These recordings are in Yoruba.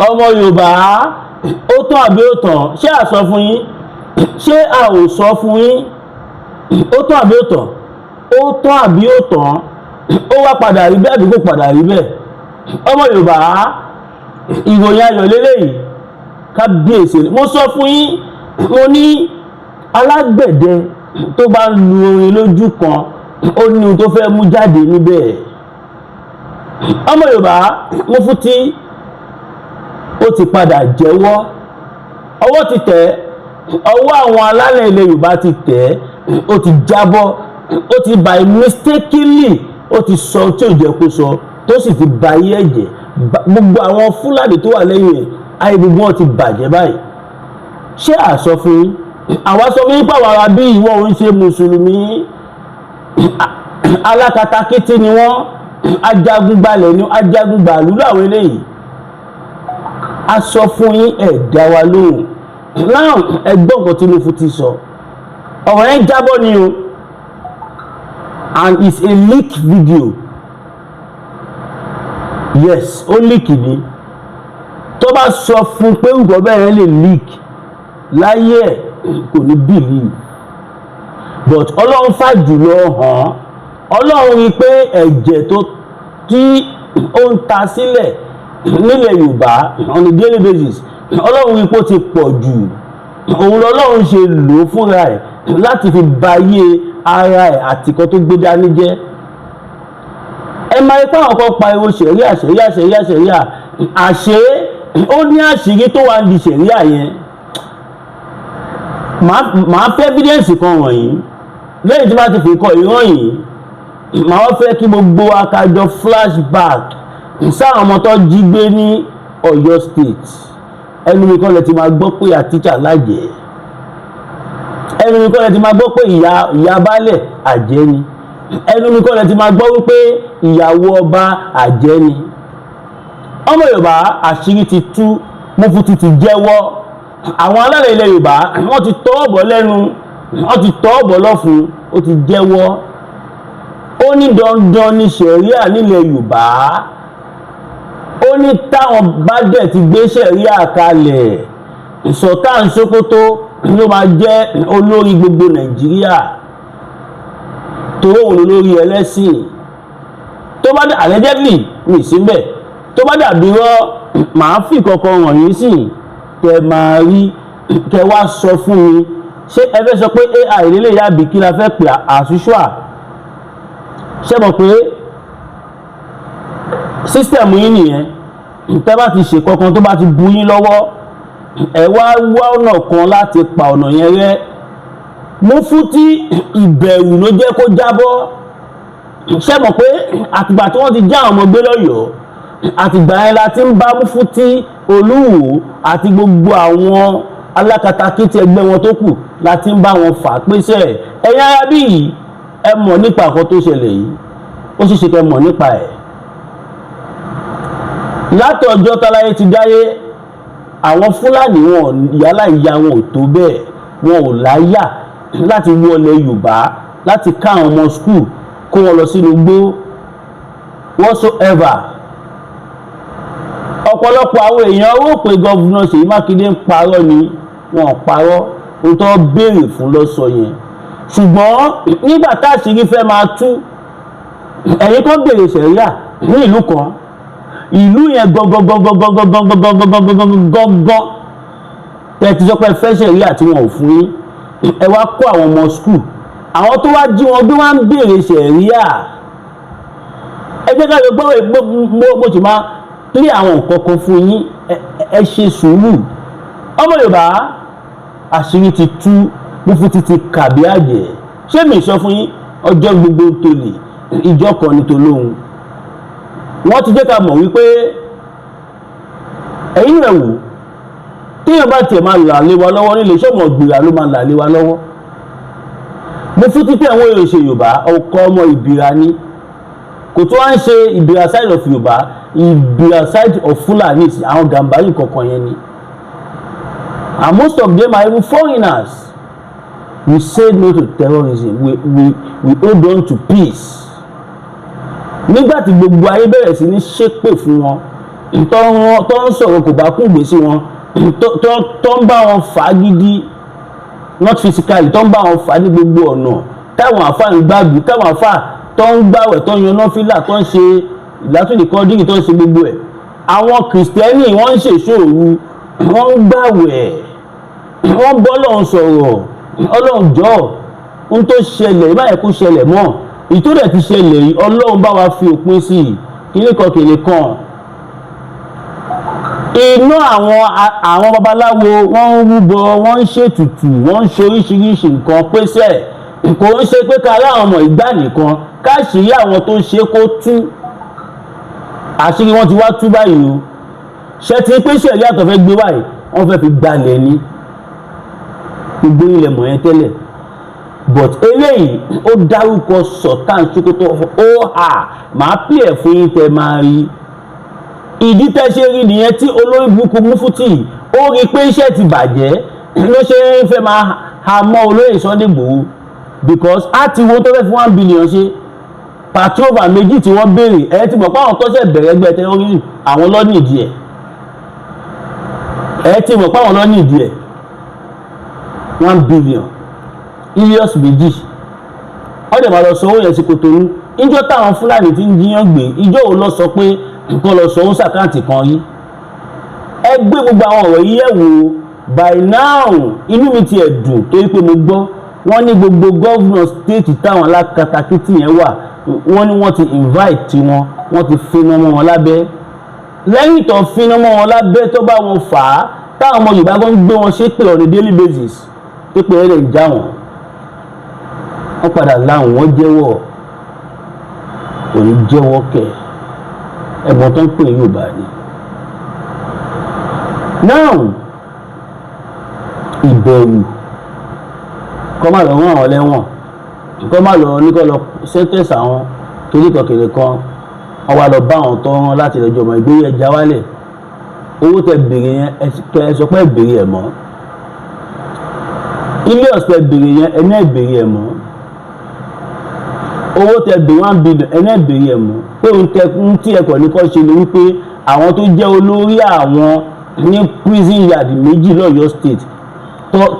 Ọmọ Yorùbá, ó tán àbí ó tán? Ṣé a sọ fún yín? Ṣé a ò sọ fún yín? Ó tán àbí ó tán? Ó tán àbí ó tán? Ó wá padà rí bẹ́ẹ̀ àbí kò padà rí bẹ́ẹ̀? Ọmọ Yorùbá, ìròyìn ayọ̀ lélẹ́yìí. Kábíyèsí, mo sọ fún yín, mo ní alágbẹ̀dẹ tó bá ń lu orin lójú kan, ó ní ohun tó fẹ́ mú jáde níbẹ̀. Ọmọ Yorùbá, Mufti ó ti padà jẹ́wọ́. Ọwọ́ ti tẹ̀, ọwọ́ àwọn alálẹ̀ ilẹ̀ Yorùbá ti tẹ̀. Ó ti jábọ́, ó ti by mistakenly, ó ti sọ tí ò jẹ́ kó sọ, tó sì ti ba ayé ẹ̀jẹ̀. Gbogbo àwọn Fúlàní tó wà lẹ́yìn ẹ̀, ayé gbogbo wọn ti bàjẹ́ báyìí. Ṣé àsọ fún yín? Àwa sọ fún yín pàwọn ará bí ìwọ òun ṣe mùsùlùmí, alákatakítí ni wọ́n, ajagungbalẹ̀ ni, ajagungbàlú làwọn eléyìí. A sọ fún yín, ẹ̀ dá wa lóhùn. Náà ẹ gbọ́ nǹkan tí Mufti sọ. Ọ̀rọ̀ yẹn jábọ́ ni o, and it's a leak video. Yes, ó leak ni. Tó bá sọ fún pé nǹkan bẹ́ẹ̀ lè leak láyé ẹ̀, kò ní believe, but Ọlọ́run fàjùlọ hàn. Ọlọ́run rí i pé ẹ̀jẹ̀ tó tí ó ń ta sílẹ̀ nílẹ̀ Yorùbá on a daily basis, Ọlọ́run rí i pé ó ti pọ̀ jù. Òun lọ́lọ́run ṣe lò ó fúnra ẹ̀ láti fi ba ayé ara ẹ̀ àtìkọ́ tó gbé dání jẹ́. Ẹ máa ipá àwọn kan pariwo ṣẹ̀ríà, ṣẹ̀ríà, ṣẹ̀ríà, ṣẹ̀ríà. Àṣé ó ní àṣírí tó wà ní ṣẹ̀ríà yẹn. Màá fẹ́ evidence kan wọ̀nyí. Lẹ́yìn tí bá ti fi kọ ìran yìí, màá wá fẹ́ kí gbogbo akájọ flashback sáwọn ọmọ tó jí gbé ní Ọ̀yọ́ State. Ẹnu mi kọ́ lẹ ti máa gbọ́ pé àtíṣà lájẹ̀ẹ́. Ẹnu mi kọ́ lẹ ti máa gbọ́ pé ìyá baálẹ̀ àjẹ́ ni. Ẹnu mi kọ́ lẹ ti máa gbọ́ wípé ìyàwó ọba àjẹ́ ni. Ọmọ Yorùbá, àṣírí ti tú. Mufti ti jẹ́wọ́. Àwọn alálẹ̀ ilẹ̀ Yorùbá, wọ́n ti tọ́ ọ̀bọ̀ lẹ́nu, wọ́n ti tọ́ ọ̀bọ̀ lọ́fun. Ó ti jẹ́wọ́. Ó ní dandan ní ṣẹ̀ríà nílẹ̀ Yorùbá. Ó ní táwọn bá dẹ̀ ti gbé ṣẹ̀ríà kalẹ̀, Sultan Sokoto ló máa jẹ́ olórí gbogbo Nàìjíríà, torí òun lórí ẹlẹ́sìn. Tó bá dé, allegedly ní ìsínbẹ̀, tó bá dàbí rọ́, màá fi kankan hàn yín sí kẹ máa rí, kẹ wá sọ fún mi. Ṣé ẹ fẹ́ sọ pé AI lélẹ̀ yàbí kí la fẹ́ pè àṣùṣùà? Ṣé mọ̀ pé system yín nìyẹn? Tẹ́ bá ti ṣe kankan tó bá ti bu yín lọ́wọ́, ẹ wá wá ọ̀nà kan láti pa ọ̀nà yẹn rẹ́. Mufti, ìbẹ̀rù ló jẹ́ kó jábọ́. Ṣé mọ̀ pé àtìgbà tí wọ́n ti já àwọn ọmọ gbé lọ́yọ̀ọ́, àtìgbà yẹn la ti ń bá Mufti, Olúwo àti gbogbo àwọn alákatakítí ẹgbẹ́ wọn tó kù la ti ń bá wọn fà pèsè. Ẹ̀yin ará bí yìí, ẹ mọ̀ nípa nǹkan tó ṣẹlẹ̀ yìí. Ó ṣeéṣe kẹ́ mọ̀ nípa ẹ̀. Látọjọ́ táláyé ti dáyé, àwọn Fúlàní wọn, yálà ìyá wọn ò tó bẹ́ẹ̀, wọn ò láyà láti wọlé Yorùbá, láti ká àwọn ọmọ school kó wọn lọ sínú igbó whatsoever. Ọ̀pọ̀lọpọ̀ àwọn èèyàn rò pé Governor Ṣèyí Mákindé ń parọ́ ni. Wọn ò parọ́. Ohun tó béèrè fún ló sọ yẹn. Ṣùgbọ́n nígbà táṣìírí fẹ́ máa tú, ẹ̀yin kan béèrè ṣẹ̀ríà ní ìlú kan, ìlú yẹn gangan gangan gangan gangan gangan gangan gangan tẹ́ ti sọ pé fẹ́ ṣẹ̀ríà tí wọn ò fún yín, ẹ wá kó àwọn ọmọ school, àwọn tó wá jí wọn gbé, wá ń béèrè ṣẹ̀ríà. Ẹ jẹ́ ká lè gbọ́. Mo sì máa pín àwọn nǹkan kan fún yín. Ẹ ṣe sùúrù. Ọmọ Yorùbá, àṣírí ti tú. Mufti ti kàbí àjẹ́. Ṣé mi sọ fún yín? Ọjọ́ gbogbo tó lè ìjọ kan ní tolóhun. Wọ́n ti jẹ́ ká mọ̀ wípé ẹ̀yin rẹ̀ wò, téèyàn bá tiẹ̀ máa là lé wa lọ́wọ́ nílé iṣẹ́, ọmọ gbìyà ló máa là lé wa lọ́wọ́. Mufti tẹ̀ wọ́n yóò ṣe Yorùbá, ọkọ ọmọ Ìbìrà ni. Kò tó wá ń ṣe Ìbìrà side of Yorùbá, Ìbìrà side of Fulani, àwọn Gàmbárì kankan yẹn ni, and most of them are even foreigners. We say no to terrorism. We hold on to peace. Nígbà tí gbogbo ayé bẹ̀rẹ̀ sí ní ṣépè fún wọn. tó ń sọ̀rọ̀ kò bá kún gbèsè wọn, tó ń bá wọn fà á gidi, not physically, tó ń bá wọn fà á ní gbogbo ọ̀nà, táwọn àfa ń gbàgbé, táwọn àfa tó ń gbàwẹ̀, tó ń yan náfìlà, tó ń ṣe ìlàtúndì kọ́dírì, tó ń ṣe gbogbo ẹ̀. Àwọn Kìrìsìtẹ́nì, wọ́n ń ṣèṣòro, wọ́n ń gbàwẹ̀, wọ́n bọ́ Ọlọ́run sọ̀rọ̀. Ọlọ́run, jọ̀ọ́, ohun tó ṣẹlẹ̀ báyìí kó ṣẹlẹ̀ mọ́, ìtòdẹ̀ ti ṣẹlẹ̀ yìí, Ọlọ́run bá wa fi òpin sí i, kíní kan kìnìún kan. Inú àwọn babaláwo, wọ́n ń rúbọ, wọ́n ń ṣètùtù, wọ́n ń ṣe oríṣiríṣi nǹkan pèsè. Kò ń ṣe pé ká ráwọn ọmọ ìgbà nìkan, káṣírí àwọn tó ń ṣe kó tú, àṣírí wọn ti wá tú báyìí o. Ṣe ti pé ṣẹ̀rí àtọ̀ fẹ́ gbé wáyìí, wọ́n fẹ́ fi gbalẹ̀ ní gbogbo ilẹ̀ mọ̀ yẹn tẹ́lẹ̀, but eléyìí, ó dárúkọ Sultan Sokoto. Ó hà máa pè ẹ̀ fún yín, tẹ́ máa rí ìdí tẹ́ ṣe rí nìyẹn tí olórí burúkú Mufti, ó rí i pé iṣẹ́ ti bàjẹ́, ló ṣe ń fẹ́ máa ha mọ́ olóyè Sunday Igboho, because á ti wo tó fẹ́ fi 1 billion ṣe. Patrol van méjì tí wọ́n béèrè, ẹ ti mọ̀ pé àwọn tó ṣẹ̀ bẹ̀rẹ̀ ẹgbẹ́ terrorism, àwọn ló nídìí ẹ̀. Ẹ ti mọ̀ pé àwọn ló nídìí ẹ̀. 1 billion, Hilux méjì, wọ́n dẹ̀ máa lọ sọ owó yẹn sí Kòtónú. Ìjọ táwọn Fúlàní ti ń jíyàn gbé, ìjọ òun lọ sọ pé nǹkan lọ sọ owó sí account kan yìí? Ẹ gbé gbogbo àwọn ọ̀rọ̀ yìí yẹ̀ wò. By now, inú mi ti ẹ̀ dùn torí pé mo gbọ́ wọ́n ní gbogbo governor state táwọn alákatakítí yẹn wà, wọ́n ní wọ́n ti invite tiwọn, wọ́n ti finá mọ́ wọn lábẹ́. Lẹ́yìn tó finá mọ́ wọn lábẹ́, tó bá wọn fà á, táwọn ọmọ Yorùbá gan gbé wọn ṣépè on a daily basis, pípé ẹ̀ lè já wọn, wọ́n padà láwọn, wọ́n jẹ́wọ́. Kò ní jẹ́wọ́ kẹ̀, ẹ̀bùn tó ń pè Yorùbá ni. Now, ìbẹ̀rù kọ́ má lọ rán àwọn lẹ́wọ̀n, kọ́ má lọ ní kọ́ lọ sentence àwọn torí kan kèrè kan, wọ́n wá lọ bá àwọn tó rán láti lọ jọmọ ìgbéyìí ẹja wálẹ̀. Owó tẹ béèrè yẹn, kẹ ẹ sọ pé ẹ béèrè ẹ̀ mọ́. Ilé ọ̀sẹ̀ béèrè yẹn, ẹ ní ẹ béèrè ẹ̀ mọ́. Owó tẹ béèrè, 1 billion, ẹ ní ẹ béèrè ẹ̀ mọ́. Pé òun tẹ ń tí ẹ kọ̀ ní kọ́ ṣe ni wípé àwọn tó jẹ́ olórí àwọn ní prison yard méjì lọ́yọ̀ọ́ State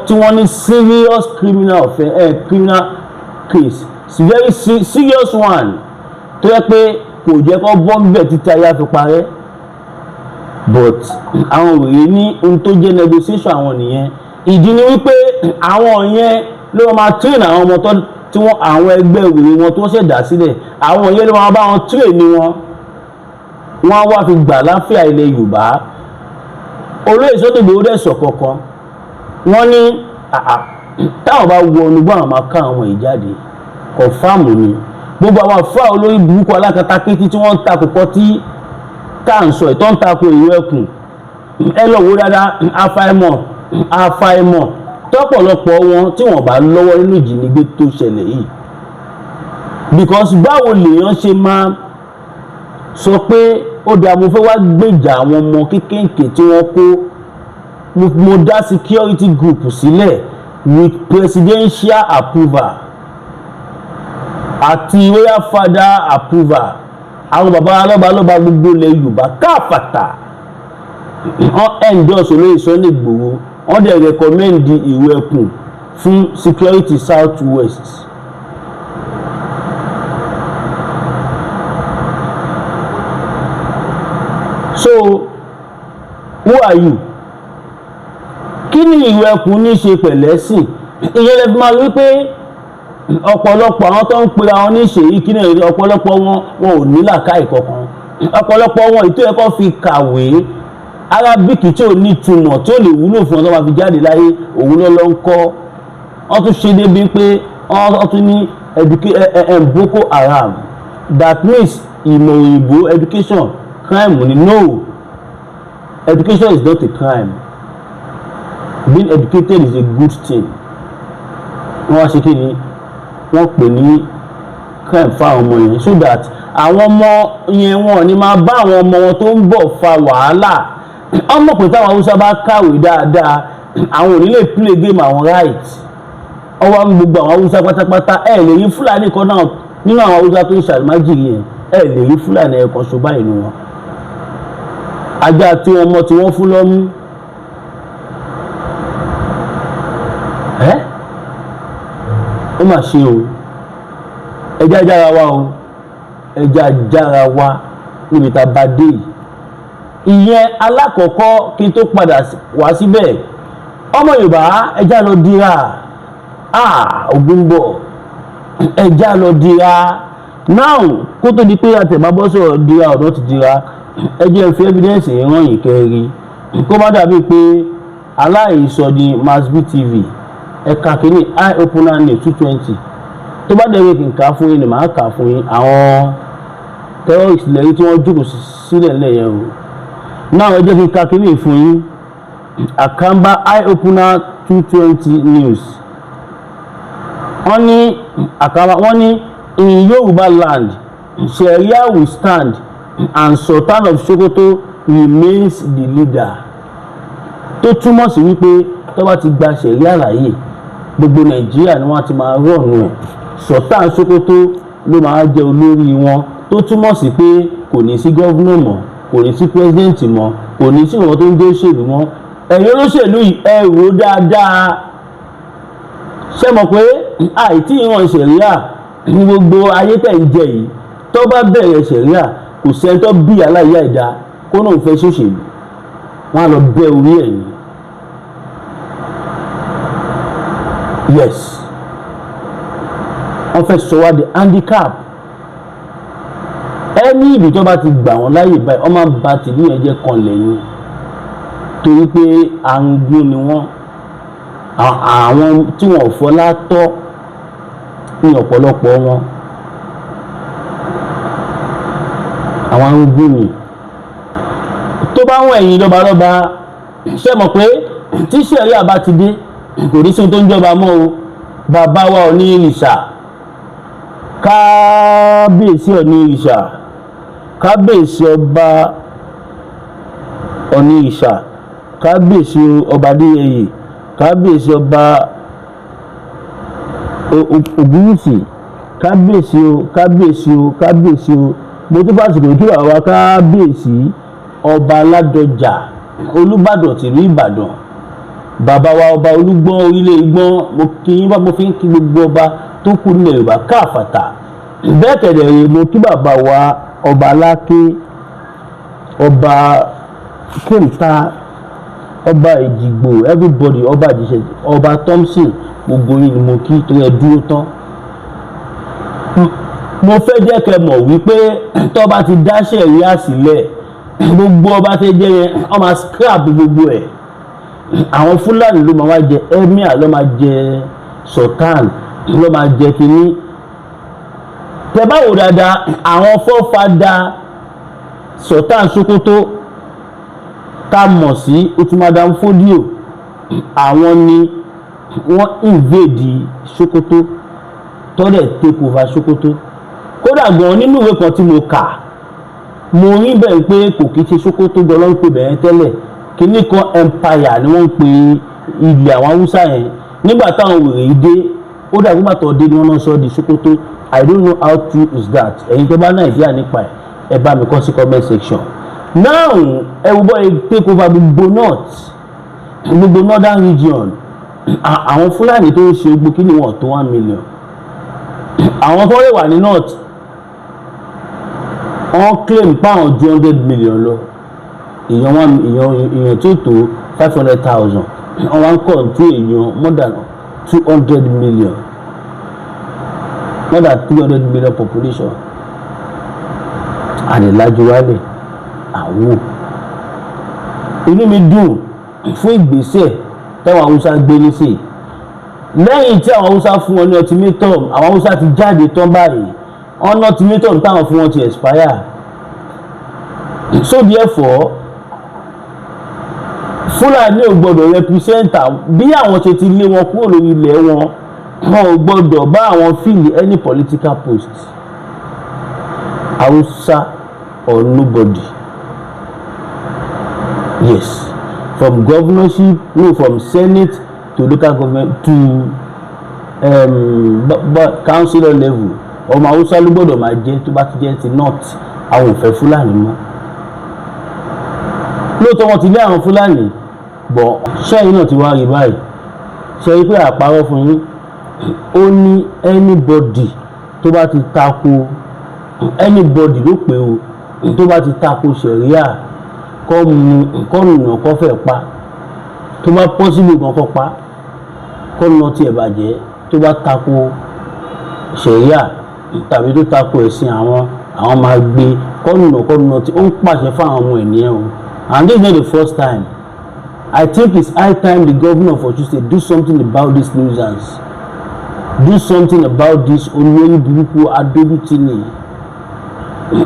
tí wọ́n ní serious criminal offence, criminal case, very serious one, tó yẹ pé kò jẹ́ kó bọ́ ń bẹ̀ títí ayé á fi parẹ́. But àwọn òye ní ohun tó jẹ́ negotiation àwọn nìyẹn. Ìdí ni wípé àwọn yẹn ló máa train àwọn ọmọ tó tí wọ́n, àwọn ẹgbẹ́ ìwé wọn tó ṣẹ̀dá sílẹ̀, àwọn yẹn ló máa bá wọn train ní wọn, wọ́n á wá fi gbà láfíà ilẹ̀ Yorùbá. Olóyè Sunday Igboho dẹ̀ sọ kankan, wọ́n ní àà, táwọn bá wọ ọnugbọ́n, àwọn máa ká àwọn ìjáde. Confirm ni gbogbo àwọn àfáà olórí burúkú alákatakítí tí wọ́n ń takò kọ́ tí tá à ń sọ ìtọ́ ń takò ìlú ẹkùn. Ẹ lọ wo dáadáa, àfàìmọ̀, àfàìmọ̀ tọ́pọ̀lọpọ̀ wọn tí wọ́n bá lọ́wọ́ nínú ìjínigbé tó ṣẹlẹ̀ yìí, because báwo lèèyàn ṣe máa sọ pé ó dáa, mo fẹ́ wá gbèjà àwọn ọmọ kéékèèké tí wọ́n kó, mo dá security group sílẹ̀ with presidential approval àti royal father approval, àwọn baba lọ́ba lọ́ba gbogbo ilẹ̀ Yorùbá káfàtà, wọ́n endorse olóyè Sunday Igboho, wọ́n dẹ̀ recommend ìwé ẹkùn fún security South West. So who are you? Kí ni ìwé ẹkùn ní ṣe pẹ̀lẹ́sìn? Ìyẹn lè fi máa rí pé ọ̀pọ̀lọpọ̀ àwọn tó ń pera wọn ní ṣèyí kí ni, ọ̀pọ̀lọpọ̀ wọn, wọn ò ní làákàyè kankan. Ọ̀pọ̀lọpọ̀ wọn, ìtò ẹ̀kọ́ fi kàwé Arabic tí ò ní ìtumọ̀ tí ò lè wúlò fún ọ tó máa fi jáde láyé, òun ló lọ ń kọ́. Wọ́n tún ṣe débi pé wọ́n tún ní Boko Haram, that means ìmọ̀ òyìnbó, education, crime ni. No, education is not a crime. Being educated is a good thing. Wọ́n wá ṣe kí ni, wọ́n pè ní crime fáwọn ọmọ yẹn, so that àwọn ọmọ yẹn, wọn ò ní máa bá àwọn ọmọ wọn tó ń bọ̀ fa wàhálà. Wọ́n mọ̀ pé táwọn Haúsá bá kàwé dáadáa, àwọn ò ní lè play game àwọn, right? Wọ́n wá ń gbogbo àwọn Haúsá pátápátá. Ẹ lè rí Fúlàní kan náà nínú àwọn Haúsá tó ń ṣàlùmájìrì yẹn, ẹ lè rí Fúlàní ẹ̀kan ṣo báyìí nínú wọn. Ajá tí wọ́n mọ́ tí wọ́n fún lọ́mú ẹ́, ó mà ṣe o. Ẹjá jára wa o, ẹjá jára wa níbi tá a bá dé yìí. Ìyẹn alákọ̀ọ́kọ́. Kí n tó padà wá síbẹ̀, ọmọ Yorùbá, ẹjá lọ dira. Ogun ń bọ̀, ẹjá lọ dira now. Kó tó di pé àtẹ̀bábọ́ sọ̀rọ̀ dira ọ̀dọ́ ti dira, ẹ jẹ́ fi evidence ràn yín kẹrin, kó má dàbí pé aláìsọ ní Masbi TV. Ẹ̀ka kìíní, Eye Opener ní 220. Tó bá dẹ̀ kí n kà á fún yín ni màá kà á fún yín. Àwọn terrorist lẹ́yìn tí wọ́n jókòó sílẹ̀ lẹ́yìn o náà. Ẹ jẹ́ kí n ka kìíní fún yín. Akamba Eye Opener 220 news. Wọ́n ní Akamba, wọ́n ní in Yoruba land, Sharia will stand and Sultan of Sokoto remains the leader. Tó túmọ̀ sí wípé tó bá ti gba Sharia láàyè, gbogbo Nàìjíríà ni wọ́n ti máa run ẹ̀. Sultan Sokoto ló máa jẹ́ olórí wọn, tó túmọ̀ sí pé kò ní sí governor mọ́, kò ní sí president mọ́, kò ní sí ìwọ̀n tó ń dé òṣèlú mọ́. Ẹ̀yin olóṣèlú yìí, ẹ rò ó dáadáa. Ṣé mọ̀ pé àìtí ìran Sharia ní gbogbo ayé tẹ̀ ń jẹ yìí? Tó bá bẹ̀rẹ̀ Sharia, kò sẹ́ni tó bí aláìyá ìdá kó náà fẹ́ ṣòṣèlú, wọ́n á lọ bẹ́ orí ẹ̀ ni. Yes, wọ́n fẹ́ sọ wá di handicap. Ẹni ìlú tó bá ti gbà wọ́n láyè báyìí, wọ́n máa ń ba tìlú yẹn jẹ́ kan lẹ́yìn, torí pé arúgbó ni wọ́n. Àwọn tí wọn ò fọlá tọ́ ní ọ̀pọ̀lọpọ̀ wọn, àwọn arúgbó ni. Tó bá wọn ẹ̀yìn lọ́balọ́ba, ṣé mọ̀ pé tí Sharia bá ti dé, kò ní sí ohun tó ń jọba mọ́ o. Bàbá wa ò ní ìrìṣà, kábíyèsí ò ní ìrìṣà, kábíyèsí ọba ọ̀ní ìrìṣà, kábíyèsí ọba Adéyẹyè, kábíyèsí ọba Ògúnwùsì, kábíyèsí o, kábíyèsí o, kábíyèsí o. Mo tún fàsìkò kí bàbá wa kábíyèsí ọba Ládọjà, Olúbàdàn tìlú Ìbàdàn, bàbá wa ọba Olúgbọ́n orílẹ̀ Ìgbọ́n. Mo kí yín bá, mo fi ń kí gbogbo ọba tó kù nílẹ̀ Yorùbá káàfàtà. Bẹ́ẹ̀ kẹ̀dẹ̀ rè, mo kí bàbá wa ọba Aláké, ọba Kéńtà, ọba Èjìgbò, everybody, ọba Àjẹsẹ̀, ọba Thompson, gbogbo yín ni mo kí torí ẹ dúró tán. Mo fẹ́ jẹ́ kẹ́ mọ̀ wípé tó bá ti dá Sharia sílẹ̀, gbogbo ọba tẹ́ jẹ́ yẹn, wọ́n máa scrap gbogbo ẹ̀. Àwọn Fúlàní ló máa wá jẹ emir, ló máa jẹ sultan, ló máa jẹ kínní. Tẹ́ bá wò dáadáa, àwọn forefather Sultan Sokoto tá a mọ̀ sí Uthman Dan Fodio, àwọn ni wọ́n invade Sokoto, tọ́lẹ̀ take over Sokoto. Kódà gan, nínú ìwé kan tí mo kà, mo rí bẹ́ẹ̀ pé kò kí ṣe Sokoto gan ló ń pè bẹ́ẹ̀ tẹ́lẹ̀. Kíní kan empire ni wọ́n ń pè ilẹ̀ àwọn Haúsá yẹn. Nígbà táwọn wèrè yìí dé, ó dàbí nígbà tó dé ni wọ́n náà sọ di Sokoto. I don't know how true is that. Ẹ̀yin tó bá Nàìjíríà nípa ẹ̀, ẹ bá mi kọ sí comment section. Now, ẹ wo bọ́ ẹ take over gbogbo north, gbogbo northern region. Àwọn Fúlàní tó ń ṣe gbogbo kí ni, wọ́n tó 1 million. Àwọn tó lè wà ní north, wọ́n claim páwọn ju 100 million lọ. Èèyàn one èèyàn tó tó 500,000, wọ́n wá ń control èèyàn more than 200 million, more than 300 million population. Àdèlájú wálẹ̀ àwò. Inú mi dùn fún ìgbésẹ̀ táwọn Haúsá gbé nísìnyí, lẹ́yìn tí àwọn Haúsá fún wọn ní ultimatum. Àwọn Haúsá ti jáde tán báyìí, ọ̀nà ultimatum táwọn fún wọn ti expire. So therefore, Fúlàní ò gbọdọ̀ represent. Bí àwọn ṣe ti lé wọn kúrò lórí ilẹ̀ wọn, wọn ò gbọdọ̀ bá àwọn fill any political post. Hausa or nobody. Yes, from governorship, no, from senate to local government to councillor level, ọmọ Haúsá ló gbọ́dọ̀ máa jẹ́. Tó bá ti jẹ́ ti north, àwọn ò fẹ́ Fúlàní mọ́. Lóòótọ́, wọn ti lé àwọn Fúlàní bọ̀. Ṣẹ́yìn náà ti wá rí báyìí, ṣe rí pé àparọ́ fún yín. Ó ní anybody tó bá ti tako, anybody ló pé o, tó bá ti tako ṣẹ̀ríà, kọ́ nà kọ́ fẹ́ pa, tó bá possible gan kọ́ pa, kọ́ nà tiẹ̀ bàjẹ́, tó bá tako ṣẹ̀ríà tàbí tó tako ẹ̀sìn àwọn, àwọn máa gbé kọ́ nà tí ó ń pàṣẹ fún àwọn ọmọ ènìyàn o. And this is not the first time. I think it's high time the governor of Osun State do something about this nuisance, do something about this olórí burúkú adójútì.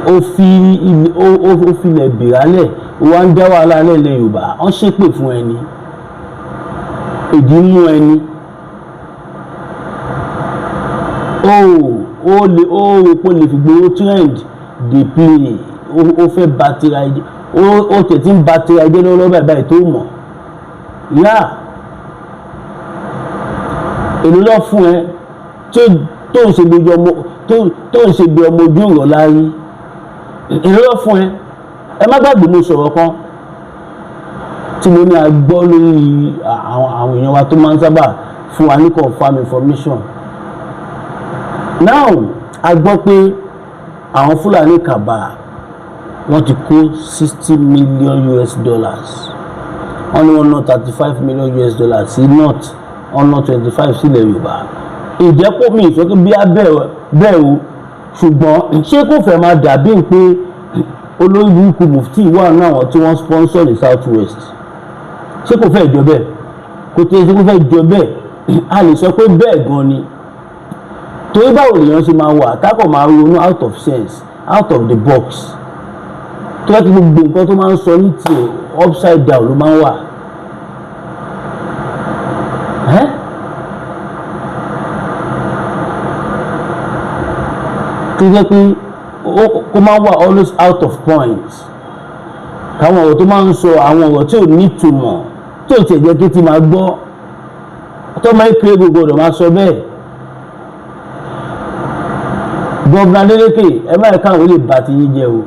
Ó fi ó filẹ̀ bìrálẹ̀, ó wá ń dá wàhálà lẹ́lẹ̀ Yorùbá. Wọ́n ṣépè fún ẹni èdè mú ẹni ó lè ó rò pé ó lè fi gbowó trend dey play. Ó fẹ́ ba tira ẹ jẹ́. Ó tẹ̀ tí ń ba tira ẹ jẹ́ lọ́wọ́lọ́wọ́ báyìí báyìí tó mọ̀ yá. Èlò lọ fún ẹ tó ń ṣe gbogbo ọmọ tó ń ṣe bí ọmọ ojú ìrọ̀ láyé. Èlò lọ fún ẹ. Ẹ má gbàgbé, mo sọ̀rọ̀ kan tí mo ní a gbọ́ lórí àwọn èèyàn wa tó máa ń sábà fún wa ní confirm information. Now, a gbọ́ pé àwọn Fúlàní kàbà, wọ́n ti kó $60 million. Wọ́n ní wọ́n ná $35 million sí north, wọ́n ná 25 sílẹ̀ Yorùbá. Ìjẹ́pọ̀ mi ìfẹ́ pé bí a bẹ́ẹ̀ o, ṣùgbọ́n ṣé kò fẹ́ máa dàbí pé olórí burúkú mufti wà ní àwọn tí wọ́n sponsor ní South West? Ṣé kò fẹ́ jọ bẹ́ẹ̀? Kò tẹ́ ṣe kò fẹ́ jọ bẹ́ẹ̀? A lè sọ pé bẹ́ẹ̀ gan ni, torí báwo lèèyàn ṣe máa wà tákọ̀ máa ronú out of sense, out of the box, tó yẹ kí gbogbo nǹkan tó máa ń sọ ní tiẹ̀ upside down ló máa ń wà? Ẹ́ tó jẹ́ pé ó máa wà always out of point, káwọn ọ̀rọ̀ tó máa ń sọ, àwọn ọ̀rọ̀ tí ò ní ìtumọ̀, tí ò tiẹ̀ jẹ́ kí ti máa gbọ́ tó máa ń pè gbogbo ọ̀dọ̀ máa sọ bẹ́ẹ̀. Governor Adeleke, ẹ má yẹ káwọn lè ba ti yín jẹ́ o.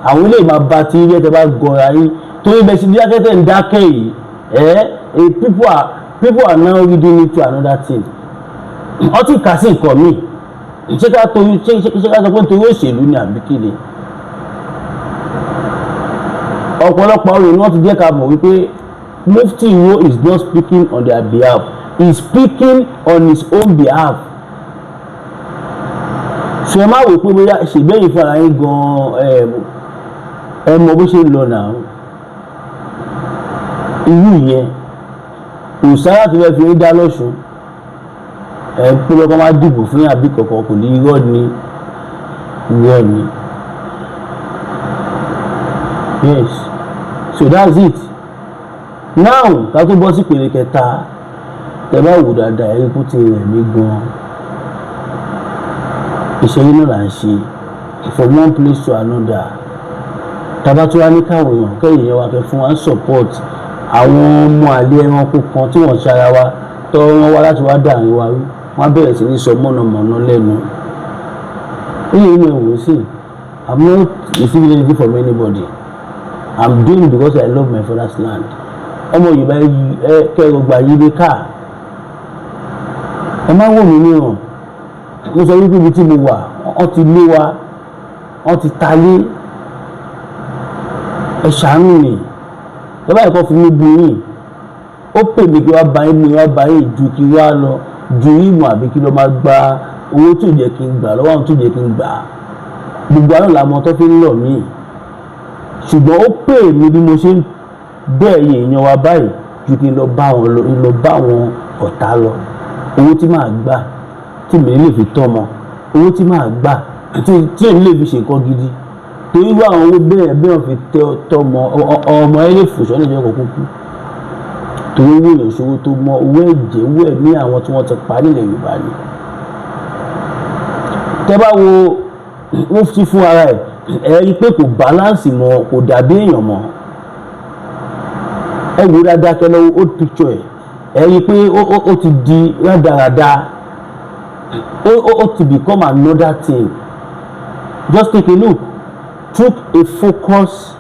Àwọn lè máa ba ti yín jẹ́ tẹ́ bá gọra yín, torí bẹ́ẹ̀ sí dídákẹ́ tẹ̀ ń dákẹ́ yìí. Ẹ people are now reading it to another thing. Wọ́n ti kà sí nǹkan míì. Ṣé ká torí ṣé ká sọ pé nítorí òṣèlú ni àbí kí ni? Ọ̀pọ̀lọpọ̀ àwọn èèyàn ti jẹ́ ká mọ̀ wípé Mufti Iwo is not speaking on their behalf, he is speaking on his own behalf. Ṣe ẹ má wò pé bóyá ṣègbẹ́yìn fúnra yín gan-an, ẹ mọ bó ṣe ń lọ náà. Irú ìyẹn kò sára tó fẹ́ fi ń dá lọ́sùn ẹ pé lọ́kọ́ máa dìbò fún yín àbí kọ̀ọ̀kan kò ní. Irọ́ ni, irọ́ ni. Yes, so that's it. Now, ká tó bọ́ sí ìpele kẹta, tẹ bá wò dáadáa, ẹ̀rí kó ti rẹ̀ mí gan-an. Ìṣẹ́yìn náà là ń ṣe from one place to another. Tàbá tó wá ní káwọn èèyàn kẹ́yìn yẹn wá kẹ́ fún wa ń support àwọn ọmọ àlè ẹranko kan tí wọ́n ṣara wa tọ́ wọn wá láti wá dàrin wa rú, wọ́n á bẹ̀rẹ̀ sí ní sọ mọ̀nàmọ́ná lẹ́nu. Èyí ni ẹ̀wọ̀n sí. I'm not receiving anything from anybody. I'm doing because I love my father's land. Ọmọ Yorùbá, ẹ kẹrọ gbà yí ní káà, ẹ má wò mí níran. Mo sọ wípé ibi tí mo wà, wọ́n ti lé wa, wọ́n ti ta lé. Ẹ ṣàánú mi. Ẹ báyìí kọ́ fún mi bu yín. Ó pè mí kí wá bá yín, mi wá bá yín ju kí wá lọ ju ìmọ̀ àbí kí lọ máa gba owó tó jẹ́ kí n gbà lọ́wọ́ àwọn tó jẹ́ kí n gbà. Gbogbo àná làmọ́ tó fi ń lọ̀ mí, ṣùgbọ́n ó pè mí bí mo ṣe ń bẹ́ẹ̀ yẹ èèyàn wa báyìí ju kí n lọ bá wọn lọ bá wọn ọ̀tá lọ. Owó tí màá gbà tí mi lè fi tọ́mọ, owó tí màá gbà tí èmi lè fi ṣe nǹkan gidi, torí irú àwọn owó bẹ́ẹ̀ bẹ́ẹ̀ fi tọ́mọ ọmọ ẹ lè fòṣọ́ lè jẹ́ kó kúkú, torí owó èèyàn ṣòwò tó mọ owó ẹ̀jẹ̀, owó ẹ̀mí àwọn tí wọ́n ti pa nílẹ̀ Yorùbá ni. Tẹ́ bá wo mufti fún ara ẹ̀, ẹ rí i pé kò balance mọ́, kò dàbí èèyàn mọ́. Ẹ wò dáadáa, kẹ́ lọ́wọ́ old picture ẹ̀, ẹ rí i pé ó ti di rádaràda, ó ti become another thing. Just take a look, took a focus.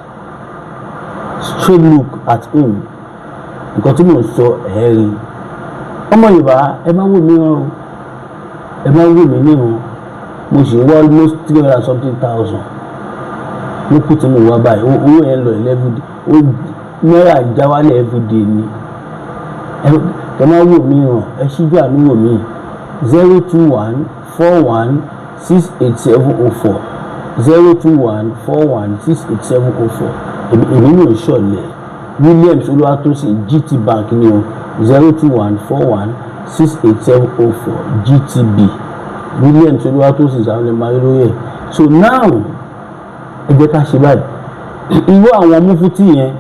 Straight look at him. Nǹkan tí mò ń sọ ẹ̀ rí. Ọmọ Yorùbá, ẹ má wò mí ràn o, ẹ má wò mí níran. Mo sì wá almost three hundred and something thousand ló kù tí mo wá báyìí. Owó yẹn lọ everyday, ó náírà já wálẹ̀ everyday ni. Ẹ má wò mí ràn, ẹ ṣíjú àánú wò mí. 0214168704, 0214168704. Èmi náà ń ṣọ̀lẹ̀. Williams Olúwatósìn, GT Bank ní o, 0214168704, GTB. Williams Olúwatósìn sàwọn ẹ̀ máa rí lórí ẹ̀. So now, ẹ jẹ́ ká ṣe báyìí. Irú àwọn mufti yẹn,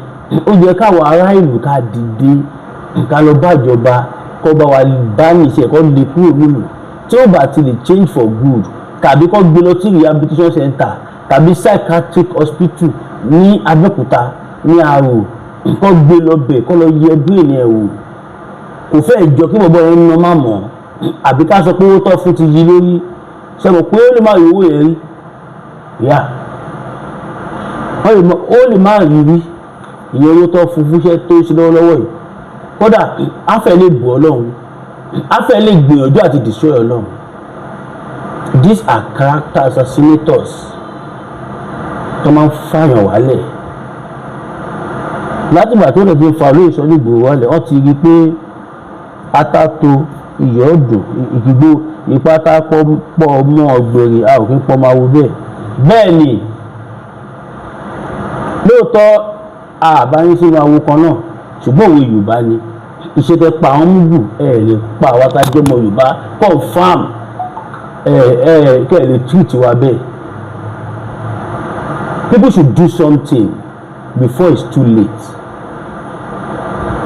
ó jẹ́ káwọn ará ìlú ká dìde, ká lọ bá ìjọba kó bá wa bá níṣẹ́, kó lè kúrò nílùú tí ó bá ti lè change for good, tàbí kó gbé lọ sí rehabilitation center tàbí psychiatric hospital ní Abẹ́òkúta, ní Arò, kó gbé lọ bẹ̀, kó lọ yẹ brain ẹ̀ wò. Kò fẹ́ jọ kí bọ̀bọ̀ yẹn ná má mọ̀, àbí ká sọ pé owó tó fún ti yí lórí. Ṣe mọ̀ pé ó lè má rí owó yẹn rí yá, ó lè má rí rí ìyẹn owó tó fún fúnṣẹ́ tó ṣe lọ́wọ́lọ́wọ́ yìí. Kódà afẹ́ lè bù Ọlọ́run, afẹ́ lè gbìyànjú àti destroy Ọlọ́run. These are character assassinators tó máa ń fàyàn wálẹ̀. Látìgbà tó lè fi fa olóyè Sunday Igboho wálẹ̀, wọ́n ti rí i pé atato iyọ̀ dùn ìdìgbò ìpátá pọ̀ mọ́ ọ̀gbẹ̀rì, a ò kí ń pọ́ máa wo bẹ́ẹ̀. Bẹ́ẹ̀ ni lóòótọ́, àbáyé sínú awo kan náà, ṣùgbọ́n òwe Yorùbá ni iṣẹ́ tẹ pa àwọn múgù ẹ lè pa àwa tá a jẹ́ ọmọ Yorùbá. Confam, ẹ ẹ kẹ́ ẹ lè treat wa bẹ́ẹ̀. People should do something before it's too late.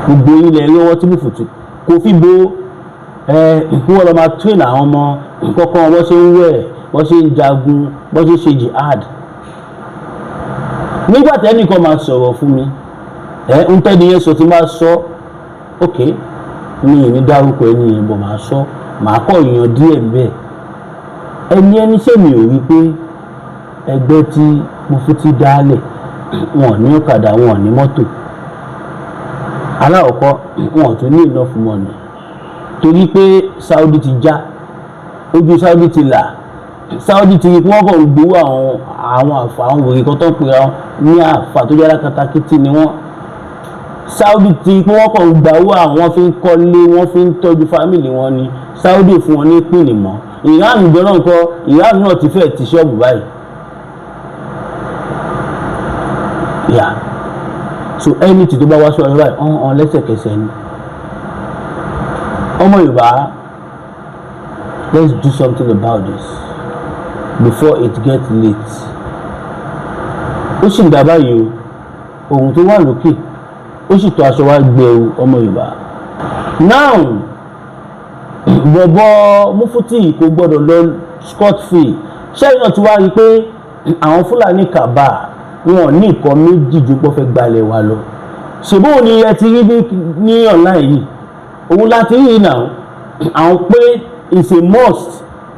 Gbogbo ilẹ̀ lọ́wọ́ tí mùfùtù kò fi bo ẹ kí wọ́n lọ máa train àwọn ọmọ kọ́kọ́, wọ́n ṣe ń wẹ̀, wọ́n ṣe ń jagun, wọ́n ṣe ń ṣe jihad. Nígbà tí ẹnìkan máa sọ̀rọ̀ fún mi, ẹ ń tẹ́ni yẹn sọ tí máa sọ, ok, mi ì ní dárúkọ ẹni yẹn bọ̀, máa sọ, màá kọ́ èèyàn díẹ̀ bẹ́ẹ̀. Ẹni ṣé mi ò rí pé ẹgbẹ́ tí Mufti dálẹ̀, wọn ò ní ọ̀kadà, wọn ò ní mọ́tò. Alákọ̀ọ́kọ́, wọn ò tún ní enough money, torí pé Saudi ti já ojú, Saudi ti là, Saudi ti rí pé wọ́n kàn ń gbowó àwọn àfà, àwọn wèrè kan tó ń pera wọn ní àfà tó jẹ́ alákatakítí ni wọ́n. Saudi ti rí pé wọ́n kàn ń gba owó àwọn, fi ń kọ́lé, wọ́n fi ń tọ́jú family wọn ni. Saudi fún wọn ní pìnì mọ́. Iran gbọ́dọ̀ nǹkan, Iran náà ti fẹ́ ti ṣọ́ọ̀bù báyìí. Yeah, so anything tó bá wá sọ̀rọ̀ báyìí ọ̀hún ọ̀hún lẹ́sẹ̀kẹsẹ̀ ni. Ọmọ Yorùbá, let's do something about this before it get late. Ó sì ń dá báyìí o, ohun tó wà lókè ó sì tó aṣọ wa gbẹ o. Ọmọ Yorùbá, now, bọ̀bọ̀ Mufti kò gbọ́dọ̀ lọ scot free. Ṣẹ́yìn náà ti wá rí i pé àwọn Fúlàní kàbá wọn ò ní nǹkan méjì ju pé wọ́n fẹ́ gbalẹ̀ wa lọ. Ṣèbó ni ẹ ti rí ní online yìí, òun láti rí yìí náà, àwọn pé it's a must,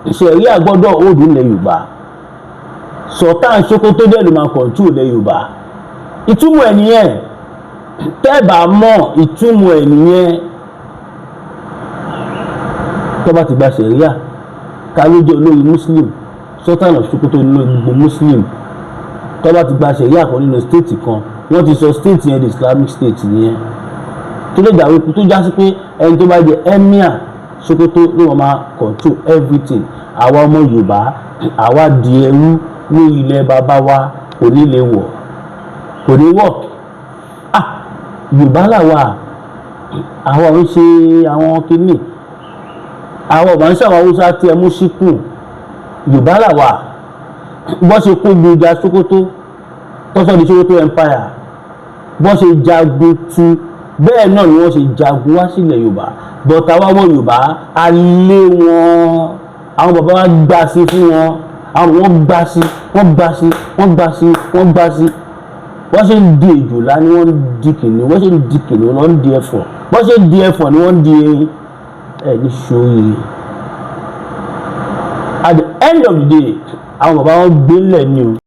ṣẹ̀ríà gbọ́dọ̀ hold ilẹ̀ Yorùbá, Sultan Sokoto dẹ̀ ló máa control ilẹ̀ Yorùbá. Ìtumọ̀ ẹ̀ nìyẹn. Tẹ́ẹ̀bà mọ̀ ìtumọ̀ ẹ̀ nìyẹn. Tó bá ti gba ṣẹ̀ríà, ká ló jẹ́ olórí Muslim? Sultan of Sokoto ní lórí gbogbo Muslim. Tó bá ti gba ṣẹ̀ríà kan nínú state kan, wọ́n ti sọ state yẹn di Islamic State nìyẹn, tó lè dàrú, tó já sí pé ẹni tó bá jẹ emir Sokoto ló wọ́n máa control everything. Àwa ọmọ Yorùbá, àwa di ẹrú ní ilẹ̀ bàbá wa. Kò ní lè wọ̀, kò ní work. Ah, Yorùbá làwà, àwa ò ń ṣe àwọn kìíní, àwọn ọ̀bà ń ṣàwọn Haúsá tí ẹ mú síkùn. Yorùbá làwà. Bọ́ ṣe kó gbòjà Sokoto tọ́sọ́ di Sokoto Empire, bọ́ ṣe jagun tu, bẹ́ẹ̀ náà ni wọ́n ṣe jagun wá sílẹ̀ Yorùbá. But àwa ọmọ Yorùbá, a lé wọn. Àwọn bàbá wa gbà sí fún wọn, àwọn wọn gbà sí, wọ́n gbà sí, wọ́n gbà sí, wọ́n gbà sí. Wọ́n ṣe ń di èjòlá ni wọ́n ń di kìnìún, wọ́n ṣe ń di kìnìún lọ́ ń di ẹ̀fọ̀n, wọ́n ṣe ń di ẹ̀fọ̀n ni wọ́n ń di erin. Ẹ̀ ní sóríire. At the end of the day, àwọn bàbá wọn gbélé ni o.